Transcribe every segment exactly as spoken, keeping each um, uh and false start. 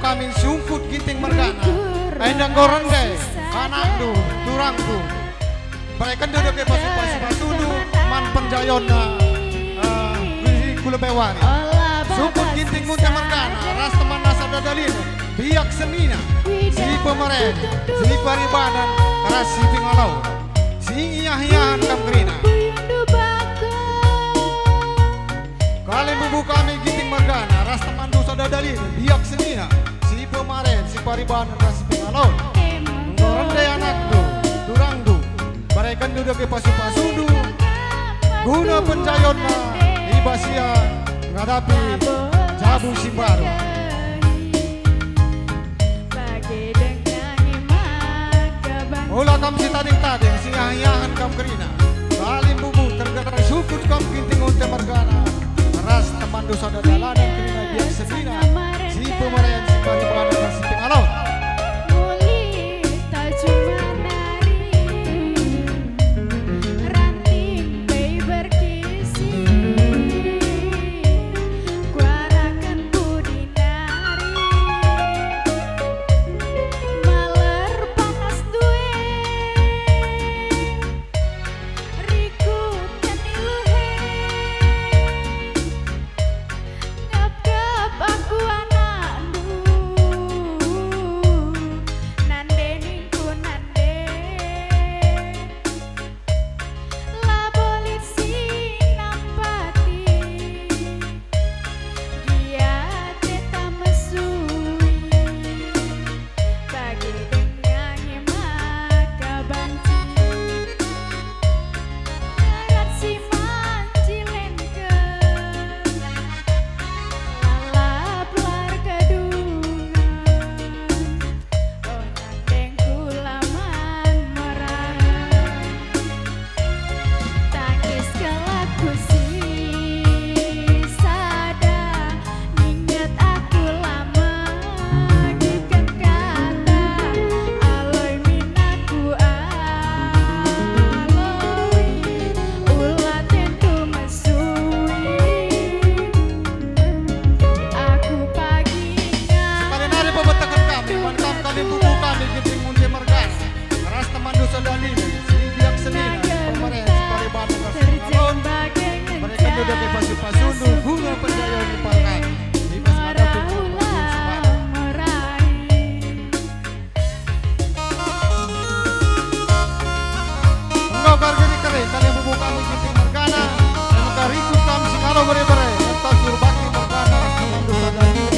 kami sungkut Ginting mergana. Enda enggo rende anakndu, turangku. Berekenndu dage pasu-pasu-pasundu man penjayonna, eh, ku lebe wari. Sungkut Ginting Munte mergana ras temanna sada dalinen, biak senina, si pemeren, si paribanen, ras si pengalo. Si iah-iahen kam kerina. Kalimbubu kami Ginting mergana ras temanndu sada dalinen, biak senina, si pemaren, si paribanen ras si pengalo. Enggo rende anakndu, turangndu, berekenndu dage pasu-pasundu guna penjayonna i bas ia ngadapi jabu si mbaru. Bage denga nge maka banci. Ola kam sitading-tading, siah-iahen kam kerina. Kalimbubu tergelar sungkut kam Ginting Munte mergana ras temanndu sada dalinen kerina, biak senina, si pemeren, si paribanen ras si pengalo. Mulih tajum nari, ranting pe berkisi. Kuarahken pudi nari, maler panas due, rikutken iluhe. Ngap-ngap aku anakndu, nande ningku nande. Labo lit si nampati, gia teta mesui. Bage denga nge maka banci, darat si manjilenken, lalap lar kedungan. Oh, nandengku la man merana. Tangis kalakku si sada, ninget aku la megiken kata, aloi min aku aloi, ula tentu mesui. Aku pagi nari pebeteken kami, man kam kalimbubu kami Ginting Munte mergana, ras temanndu sada dalinen, si biak senina, si pemeren, si paribanen ras si pengalo. Berekenndu dage pasu-pasundu guna penjayonna mergana i bas ngadapi jabu si mbaru. Enggo kari keri kalimbubu kami Ginting mergana, e maka rikut kam si ngalo bere-bere, ntah surbakti mergana ras temanndu sada dalinen.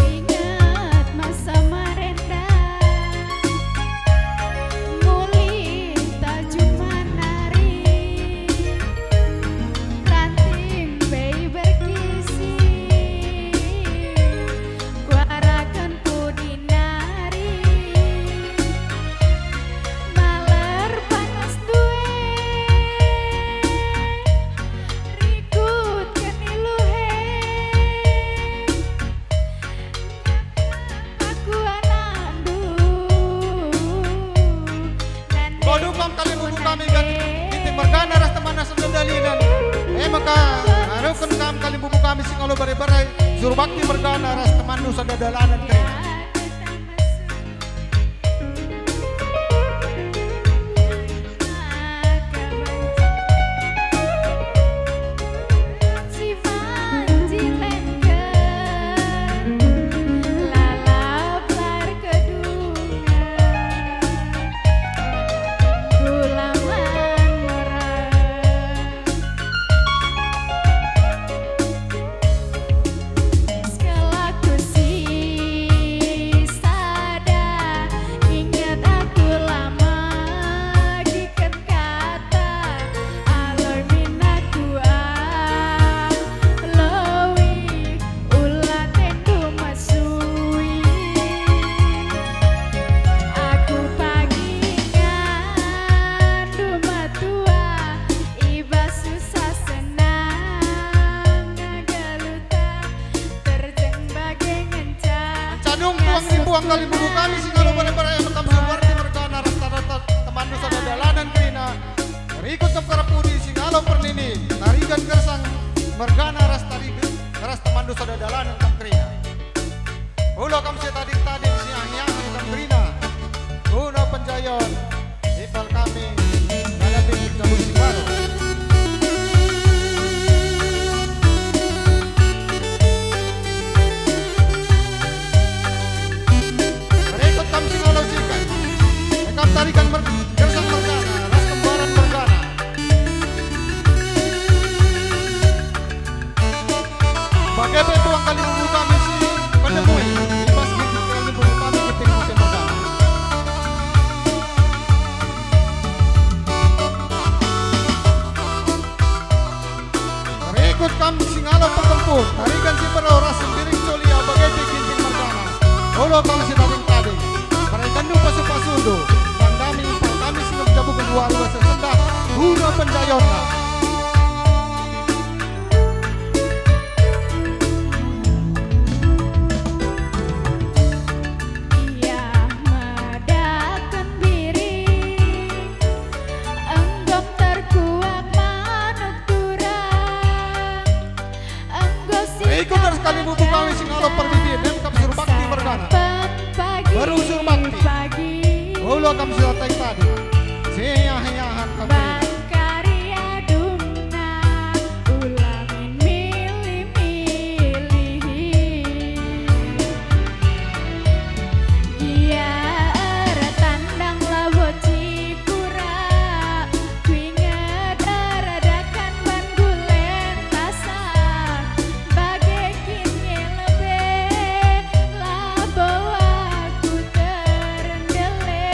Inget masa marenda, mulih tajum nari, ranting bei berkisi, kuarahken pudi nari, maler panas due, rikutken iluhe. Aku anakndu, nande. Enggo dung kam kalimbubu kami Ginting mergana ras temanna sada dalinen. E maka, arahken kam kalimbubu kami si ngalo bere-bere, surbakti mergana ras temanndu sada dalinen kerina. Kalimbubu kami si ngalo bere-bere, kam Suparti mergana ras tanda-tanda temanndu sada dalanen kerina. Rikut kam Karapudi si ngalo perninin, Tarigan Gersang mergana ras Tarigan ras temanndu sada dalanen kam kerina. Ula kam si tading-tading, si ahi-ahi kam kerina. Guna penjayon, impal kami ngadapi perjabuan si baru. Rikut kam si ngalo cikan. Kam Tarigan mer-, Gersang mergana, ras Kembaran mergana. Bage pe tuang kalimbubu kami si penemui, i bas ginting kalimbubu kami ginting muse mergana. Rikut kam si ngalo pertempur, Tarigan si Bero ras Sembiring Colia bage pe ginting mergana. Ula kam si tading-tading, berekenndu pasu-pasundu, nandangi impal kami si nggo njabuken wari wasa sendah guna penjayonna. Ia medaken biring, enggo terkuak manuk turang. Enggo si ikut terus kalimbubu kami si ngalo perbibin, nem kam Surbakti mergana. Baru Surbakti. Ula kam si tading-tading, si ahi-ahi kam. Bangkari adungna, ula min milih-milih. Gia ertandang labo cikura, kuinget eradakan ban gulen tasak, bage kin nge lebe, labo aku terndele.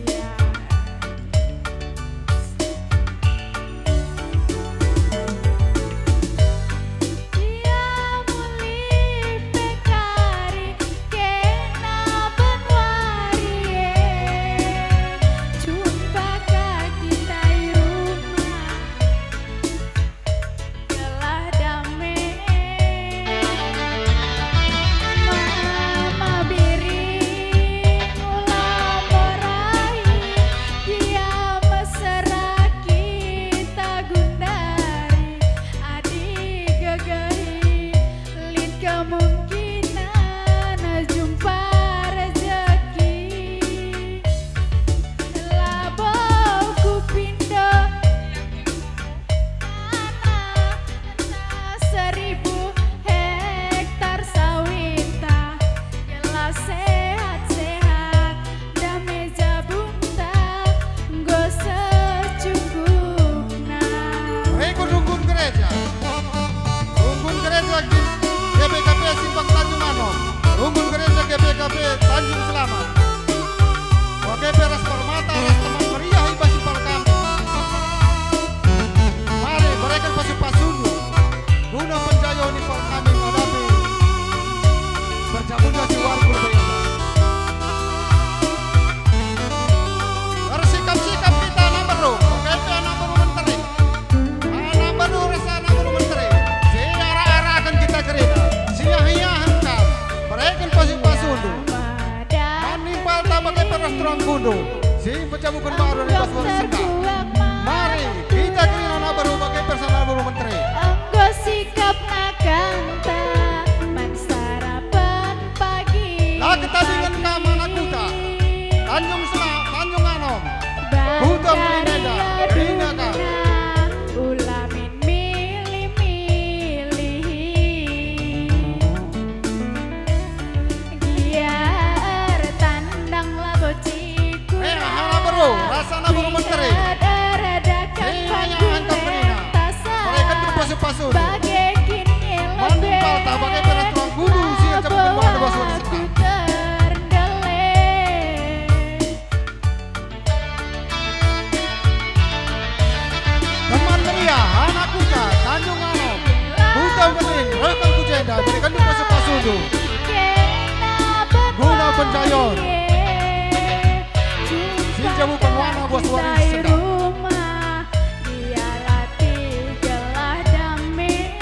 Gia Ia mulih pe kari kena banwari e, jumpa ka kita i rumah. Gelah dame. Mama biring ula mborai, gia mesera kita gundari. Adi gegehi, lit kemungkinan jumpa rejeki. Labo kupindo. Tanah ntah seribu hektar sawita, gelah sehat-sehat, dame jabunta enggo secukupna. Rikut runggun gereja. Runggun gereja G B K P Simpang Tanjung Anom. Runggun gereja G B K P Tanjung Selamat. Bage pe ras permata ras teman meriah i bas impal kami. Mari, bereken pasu-pasundu guna penjayon impal kami ngadapi perjabuan si wari ku lebe enda. Ersikap-sikap kita anak beru, bage pe anak beru menteri. Anak beru ras anak beru menteri, si ara-araken kita kerina, si ahi-ahen kam, bereken pasu-pasundu. Man impalta bage pe ras turangkundu, si mpejabuken baru i bas wari sendah. Mari, kita kerina anak beru bage pe ras anak beru menteri. Enggo sikap nakanta man sarapan pagi. La ketadingen kam anak kuta, Tanjung Sela-, Tanjung Anom, Kuta Melineda, kerina kam. Ula min milih-milih. Gia ertandang labo cikura. Eh, anak beru, ras anak beru menteri. Tingkat eradakan. Eh, anak angkat kerina. Bereken pasu-pasu. Bage kin nge lebe. Man impalta bage pe ras turangkundu si erjabuken baru i bas wari sendah. Terndele. Teman meriah, anak kuta, Tanjung Anom, Kuta Meling, reh kal ku jenda, berekenndu pasu-pasundu. Guna penjayon. Si jabu penwana buas wari sendah. Biar ati gelah dame.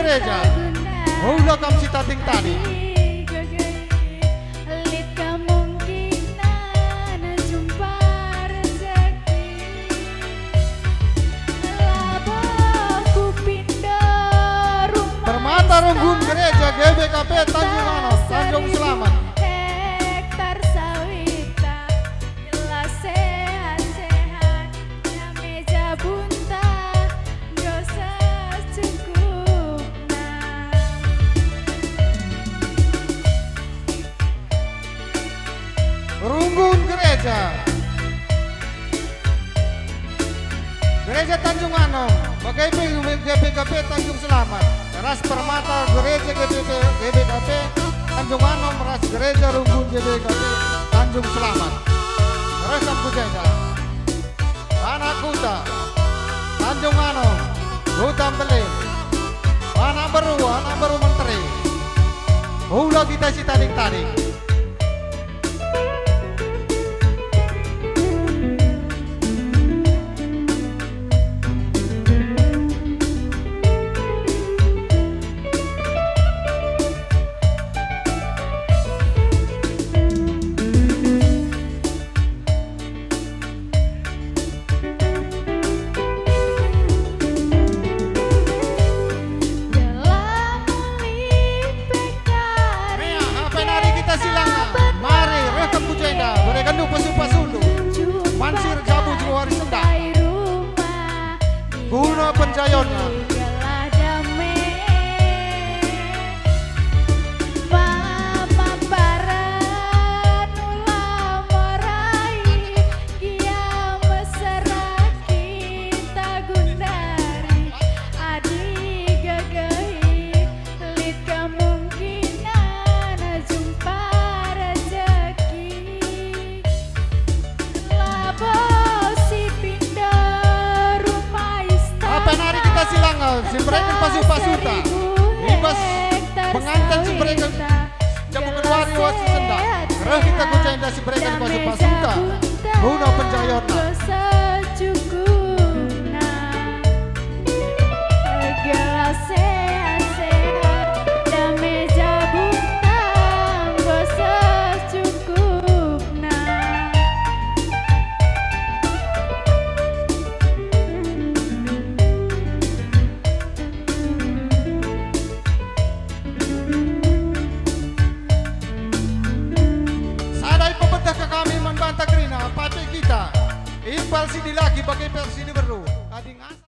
Gereja. Ula kam sitading-tading. Lit kemungkinan jumpa rezeki. Labo kupinda rumah. Permata runggun gereja G B K P Tanjung Anom, Tanjung Selamat. Hektar sawita, jelas sehat-sehat. Dame jabunta, dosa cukupna. Runggun gereja. Gereja Tanjung Anom, bage pe G B K P Tanjung Selamat, ras permata gereja G B P, G B K P Tanjung Anom, ras gereja runggun G B K P Tanjung Selamat. Reh kam ku jenda. Anak kuta, Tanjung Anom, Kuta Mbelin, anak beru, anak beru menteri. Ula kita sitading-tading. Mea, hape nari kita silanga. Mari, reh kam ku jenda, berekenndu pasu-pasundu. Mansir jabu juru wari sendah. Guna penjayonna. Gia mesera kita gundari, adi gegehi lit kemungkinan jumpa rezeki. Labo si pinda rumah istana. Apa nari kita silanga, si mereken pasu-pasuta. Seribu hektar sawita. Ibas penganten si mereken Jabu keluari wasi sendah, reh kita ku jenda si bereken pasu-pasuta, guna penjayonna. Secukupna, gelah sehat-sehat, dame jabu tanggo secukupna. Sada ipebetehken kami man banta kerina, pacik kita. Impal si dilaki bage pe si diberu. Adi ngas-